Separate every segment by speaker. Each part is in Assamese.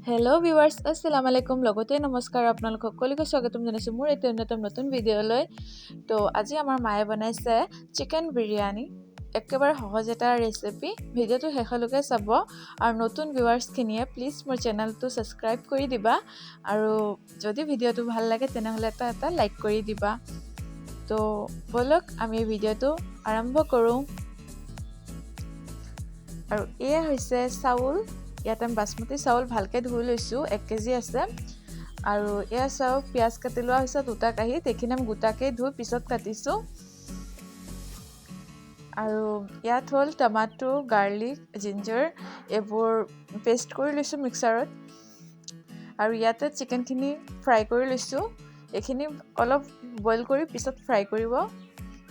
Speaker 1: হেল্ল' ভিউৱাৰ্ছ, আসসালামু আলাইকুম, লগতে নমস্কাৰ। আপোনালোক সকলোকে স্বাগতম জনাইছোঁ মোৰ এটি অন্যতম নতুন ভিডিঅ'লৈ। তো আজি আমাৰ মায়ে বনাইছে চিকেন বিৰিয়ানী, একেবাৰে সহজ এটা ৰেচিপি। ভিডিঅ'টো শেষলৈকে চাব আৰু নতুন ভিউৱাৰ্ছখিনিয়ে প্লিজ মোৰ চেনেলটো ছাবস্ক্ৰাইব কৰি দিবা আৰু যদি ভিডিঅ'টো ভাল লাগে তেনেহ'লে এটা এটা লাইক কৰি দিবা। তো ব'লক আমি ভিডিঅ'টো আৰম্ভ কৰোঁ। আৰু এয়া হৈছে চাউল, ইয়াত আমি বাচমতি চাউল ভালকৈ ধুই লৈছোঁ, 1 কেজি আছে। আৰু এয়া চাওক, পিঁয়াজ কাটি লোৱা হৈছে দুটা কাঁহীত, এইখিনি আমি গোটাকৈ ধুই পিছত কাটিছোঁ। আৰু ইয়াত হ'ল টমাটো, গাৰ্লিক, জিঞ্জাৰ এইবোৰ পেষ্ট কৰি লৈছোঁ মিক্সাৰত। আৰু ইয়াতে চিকেনখিনি ফ্ৰাই কৰি লৈছোঁ, এইখিনি অলপ বইল কৰি পিছত ফ্ৰাই কৰিব।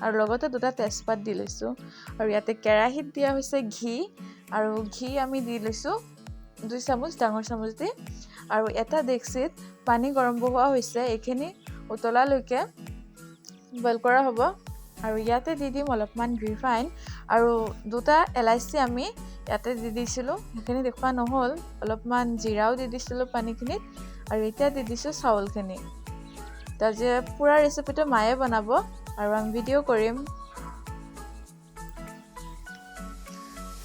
Speaker 1: আৰু লগতে দুটা তেজপাত দি লৈছোঁ। আৰু ইয়াতে কেৰাহীত দিয়া হৈছে ঘি, আৰু ঘি আমি দি লৈছোঁ 2 চামুচ, ডাঙৰ চামুচ দি। আৰু এটা ডেক্সিত পানী গৰম বহোৱা হৈছে, এইখিনি উতলালৈকে বইল কৰা হ'ব। আৰু ইয়াতে দি দিম অলপমান ৰিফাইন আৰু দুটা এলাইচি আমি ইয়াতে দি দিছিলোঁ, সেইখিনি দেখুওৱা নহ'ল। অলপমান জিৰাও দি দিছিলোঁ পানীখিনিত। আৰু এতিয়া দি দিছোঁ চাউলখিনি। তাৰপিছত পূৰা ৰেচিপিটো মায়ে বনাব আৰু আমি ভিডিঅ' কৰিম।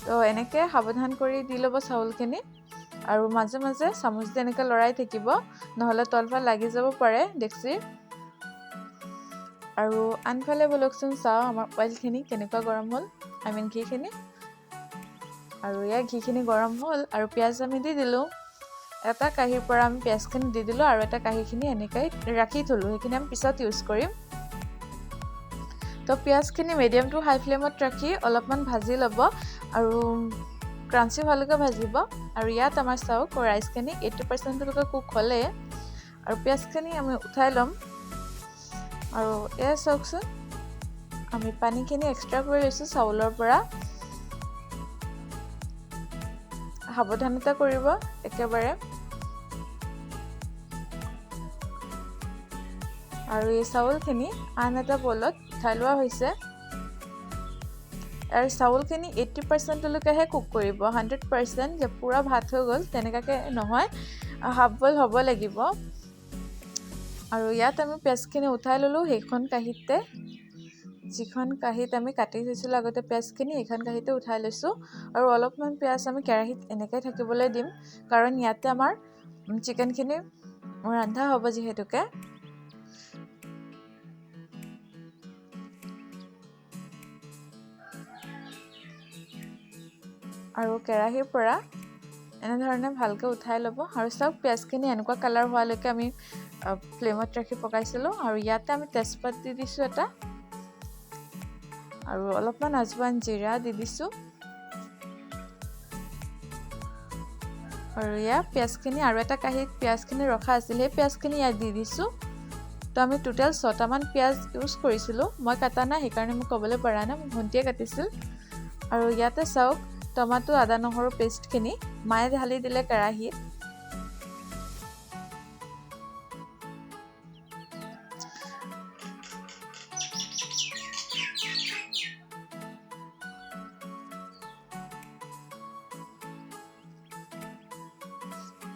Speaker 1: তো এনেকৈ সাৱধান কৰি দি ল'ব চাউলখিনি আৰু মাজে মাজে চামুচ দি এনেকৈ লৰাই থাকিব, নহ'লে তলফাল লাগি যাব পাৰে ডেক্সিৰ। আৰু আনফালে ব'লকচোন চাওঁ আমাৰ অইলখিনি কেনেকুৱা গৰম হ'ল, I mean ঘিখিনি। আৰু ইয়াৰ ঘিখিনি গৰম হ'ল আৰু পিঁয়াজ আমি দি দিলোঁ। এটা কাঁহীৰ পৰা আমি পিঁয়াজখিনি দি দিলোঁ আৰু এটা কাঁহীখিনি এনেকৈ ৰাখি থ'লোঁ, সেইখিনি আমি পিছত ইউজ কৰিম। তো পিঁয়াজখিনি মিডিয়াম টু হাই ফ্লেমত ৰাখি অলপমান ভাজি ল'ব আৰু ক্ৰাঞ্চি হোৱালৈকে ভাজিব। আৰু ইয়াত আমাৰ চাওক ৰাইচখিনি 80%লৈকে কুক হ'লে আৰু পিঁয়াজখিনি আমি উঠাই ল'ম। আৰু এয়া চাওকচোন, আমি পানীখিনি এক্সট্ৰা কৰি লৈছোঁ চাউলৰ পৰা। সাৱধানতা কৰিব একেবাৰে। আৰু এই চাউলখিনি আন এটা বলত উঠাই লোৱা হৈছে। আৰু চাউলখিনি 80%লৈকেহে কুক কৰিব, 100% যে পূৰা ভাত হৈ গ'ল তেনেকুৱাকৈ নহয়, হাফ বইল হ'ব লাগিব। আৰু ইয়াত আমি পিঁয়াজখিনি উঠাই ল'লোঁ সেইখন কাঁহীতে, যিখন কাঁহীত আমি কাটি থৈছিলোঁ আগতে পিঁয়াজখিনি, সেইখন কাঁহীতে উঠাই লৈছোঁ। আৰু অলপমান পিঁয়াজ আমি কেৰাহীত এনেকৈ থাকিবলৈ দিম, কাৰণ ইয়াতে আমাৰ চিকেনখিনি ৰন্ধা হ'ব যিহেতুকে। আৰু কেৰাহীৰ পৰা এনেধৰণে ভালকৈ উঠাই ল'ব। আৰু চাওক পিঁয়াজখিনি এনেকুৱা কালাৰ হোৱালৈকে আমি ফ্লেমত ৰাখি পকাইছিলোঁ। আৰু ইয়াতে আমি তেজপাত দি দিছোঁ এটা, আৰু অলপমান আজৱাইন জিৰা দি দিছোঁ। আৰু ইয়াৰ পিঁয়াজখিনি আৰু এটা কাঁহীত পিঁয়াজখিনি ৰখা আছিল, সেই পিঁয়াজখিনি ইয়াত দি দিছোঁ। তো আমি টোটেল 6টামান পিঁয়াজ ইউজ কৰিছিলোঁ, মই কটা নাই সেইকাৰণে মোক ক'বলৈ পৰা নাই, মোৰ ভণ্টিয়ে কাটিছিল। আৰু ইয়াতে চাওক টমাটো আদা নহৰু পেষ্টখিনি মায়ে ঢালি দিলে কেৰাহীত।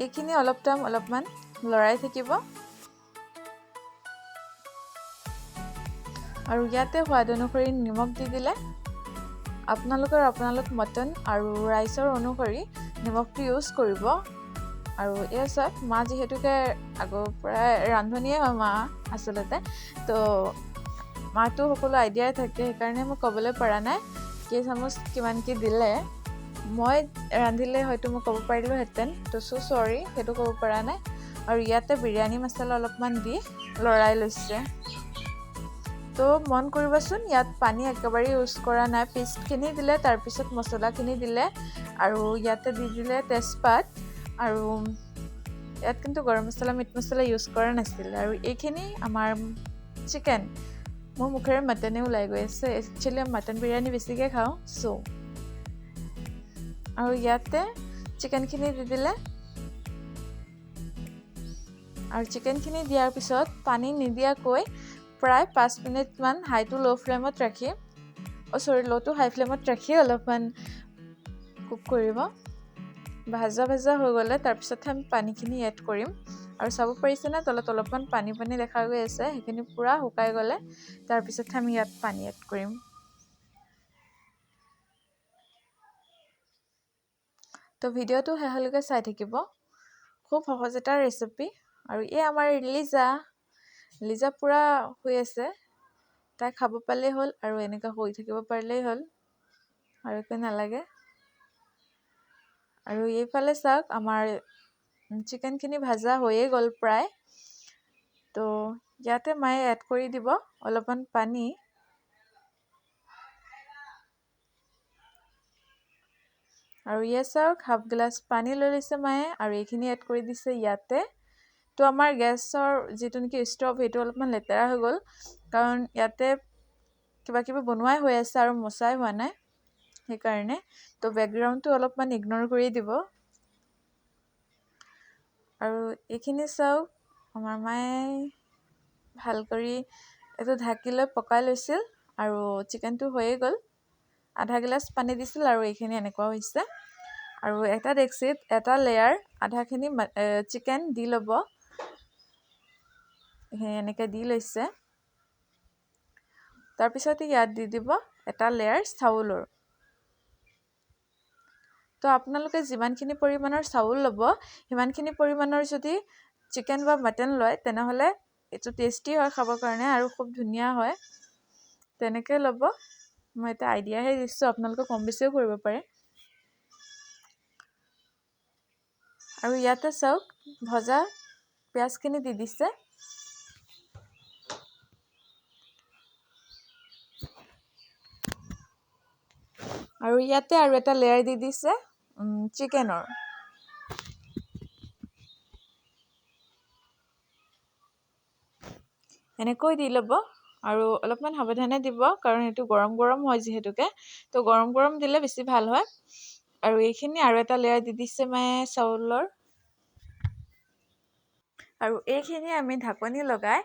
Speaker 1: এইখিনি অলপ টাইম অলপমান লৰাই থাকিব। আৰু ইয়াতে সোৱাদ অনুসৰি নিমখ দি দিলে। আপোনালোক মটন আৰু ৰাইচৰ অনুসৰি নিমখটো ইউজ কৰিব। আৰু এয়া চাওক, মা যিহেতুকে আগৰ পৰাই ৰান্ধনীয়ে হয় মা আচলতে, তো মাটো সকলো আইডিয়াই থাকে, সেইকাৰণে মই ক'বলৈ পৰা নাই কেই চামুচ কিমান কি দিলে। মই ৰান্ধিলে হয়তো মই ক'ব পাৰিলোঁহেঁতেন, তো চ' চৰি সেইটো ক'ব পৰা নাই। আৰু ইয়াতে বিৰিয়ানী মছলা অলপমান দি লৰাই লৈছে। তো মন কৰিবচোন, ইয়াত পানী একেবাৰে ইউজ কৰা নাই, পেষ্টখিনি দিলে, তাৰপিছত মছলাখিনি দিলে, আৰু ইয়াতে দি দিলে তেজপাত। আৰু ইয়াত কিন্তু গৰম মছলা, মিট মছলা ইউজ কৰা নাছিল। আৰু এইখিনি আমাৰ চিকেন, মোৰ মুখেৰে মটনে ওলাই গৈ আছে। একচুৱেলি আমি মটন বিৰিয়ানী বেছিকৈ খাওঁ, চ' আৰু ইয়াতে চিকেনখিনি দি দিলে। আৰু চিকেনখিনি দিয়াৰ পিছত পানী নিদিয়াকৈ প্ৰায় 5 মিনিটমান হাই টু ল' ফ্লেমত ৰাখি, অ' চৰি, ল' টু হাই ফ্লেমত ৰাখি অলপমান কুক কৰিব। ভাজা ভাজা হৈ গ'লে তাৰপিছতহে আমি পানীখিনি এড কৰিম। আৰু চাব পাৰিছেনে তলত অলপমান পানী পানী দেখা গৈ আছে, সেইখিনি পূৰা শুকাই গ'লে তাৰপিছতহে আমি ইয়াত পানী এড কৰিম। তো ভিডিঅ'টো শেষলৈকে চাই থাকিব, খুব সহজ এটা ৰেচিপি। আৰু এই আমাৰ লিজা, লিজা পূৰা শুই আছে, তাই খাব পালেই হ'ল আৰু এনেকৈ শুই থাকিব পাৰিলেই হ'ল, আৰু একো নালাগে। আৰু এইফালে চাওক আমাৰ চিকেনখিনি ভাজা হৈয়ে গ'ল প্ৰায়। তো ইয়াতে মায়ে এড কৰি দিব অলপমান পানী। আৰু ইয়াত চাওক হাফ গিলাচ পানী লৈ লৈছে মায়ে আৰু এইখিনি এড কৰি দিছে ইয়াতে। তো আমাৰ গেছৰ যিটো নেকি ষ্টভ সেইটো অলপমান লেতেৰা হৈ গ'ল, কাৰণ ইয়াতে কিবা কিবি বনোৱাই হৈ আছে আৰু মচাই হোৱা নাই, সেইকাৰণে তো বেকগ্ৰাউণ্ডটো অলপমান ইগন'ৰ কৰি দিব। আৰু এইখিনি চাওক আমাৰ মায়ে ভাল কৰি এইটো ঢাকি লৈ পকাই লৈছিল আৰু চিকেনটো হৈয়ে গ'ল। আধা গিলাচ পানী দিছিল আৰু এইখিনি এনেকুৱা হৈছে। আৰু এটা ডেক্সিত এটা লেয়াৰ আধাখিনি চিকেন দি ল'ব, এইখিনি এনেকৈ দি লৈছে। তাৰপিছতে ইয়াত দি দিব এটা লেয়াৰ চাউলৰ। তো আপোনালোকে যিমানখিনি পৰিমাণৰ চাউল ল'ব সিমানখিনি পৰিমাণৰ যদি চিকেন বা মাটন লয় তেনেহ'লে এইটো টেষ্টি হয় খাবৰ কাৰণে আৰু খুব ধুনীয়া হয়, তেনেকৈ ল'ব। মই এটা আইডিয়াহে দিছোঁ, আপোনালোকে কম বেছিও কৰিব পাৰে। আৰু ইয়াতে চাওক ভজা পিঁয়াজখিনি দি দিছে। আৰু ইয়াতে আৰু এটা লেয়াৰ দি দিছে চিকেনৰ। এনেকৈ দি ল'ব আৰু অলপমান সাৱধানে দিব, কাৰণ এইটো গৰম গৰম হয় যিহেতুকে, তো গৰম গৰম দিলে বেছি ভাল হয়। আৰু এইখিনি আৰু এটা লেয়াৰ দি দিছে মায়ে চাউলৰ। আৰু এইখিনি আমি ঢাকনি লগাই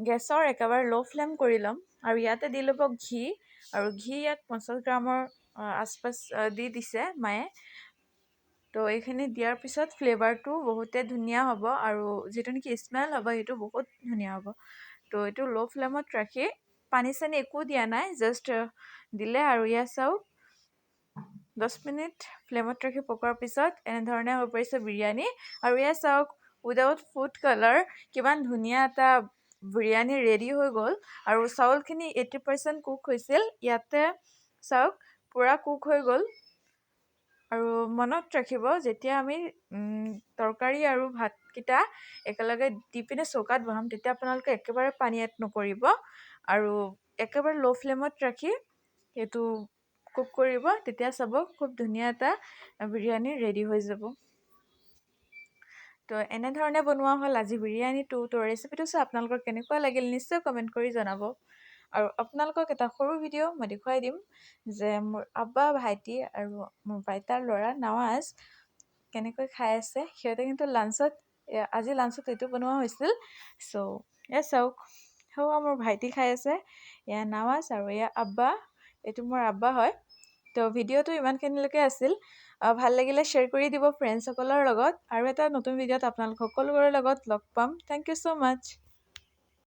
Speaker 1: গেছৰ একেবাৰে ল' ফ্লেম কৰি ল'ম। আৰু ইয়াতে দি ল'ব ঘি, আৰু ঘি ইয়াত 50 গ্ৰামৰ আচপাচ দি দিছে মায়ে। তো এইখিনি দিয়াৰ পিছত ফ্লেভাৰটো বহুতে ধুনীয়া হ'ব আৰু যিটো নেকি স্মেল হ'ব সেইটো বহুত ধুনীয়া হ'ব। তো এইটো ল' ফ্লেমত ৰাখি পানী চানী একো দিয়া নাই, জাষ্ট দিলে। আৰু ইয়াত চাওক 10 মিনিট ফ্লেমত ৰাখি পকোৱাৰ পিছত এনেধৰণে হৈ পৰিছে বিৰিয়ানী। আৰু ইয়াত চাওক উইদাউট ফুড কালাৰ কিমান ধুনীয়া এটা বিৰিয়ানী ৰেডি হৈ গ'ল। আৰু চাউলখিনি 80% কুক হৈছিল, ইয়াতে চাওক পূৰা কুক হৈ গ'ল। আৰু মনত ৰাখিব যেতিয়া আমি তৰকাৰী আৰু ভাতকেইটা একেলগে দি পিনে চৌকাত বহাম তেতিয়া আপোনালোকে একেবাৰে পানী এড নকৰিব আৰু একেবাৰে ল' ফ্লেমত ৰাখি এইটো কুক কৰিব, তেতিয়া চাব খুব ধুনীয়া এটা বিৰিয়ানী ৰেডি হৈ যাব। তো এনেধৰণে বনোৱা হ'ল আজি বিৰিয়ানীটো। তো ৰেচিপিটো চাই আপোনালোকৰ কেনেকুৱা লাগিল নিশ্চয় কমেণ্ট কৰি জনাব। আৰু আপোনালোকক এটা সৰু ভিডিঅ' মই দেখুৱাই দিম যে মোৰ আব্বা, ভাইটি আৰু মোৰ বাইতাৰ ল'ৰা নৱাজ কেনেকৈ খাই আছে। সিহঁতে কিন্তু লাঞ্চত, আজি লাঞ্চত এইটো বনোৱা হৈছিল। চ' এয়া চাওক, সেয়া মোৰ ভাইটি খাই আছে, এয়া নৱাজ আৰু এয়া আব্বা, এইটো মোৰ আব্বা হয়। তো ভিডিঅ'টো ইমানখিনিলৈকে আছিল, ভাল লাগিলে শ্বেয়াৰ কৰি দিব ফ্ৰেণ্ডছসকলৰ লগত। আৰু এটা নতুন ভিডিঅ'ত আপোনালোক সকলোৰে লগত লগ পাম। Thank you so much.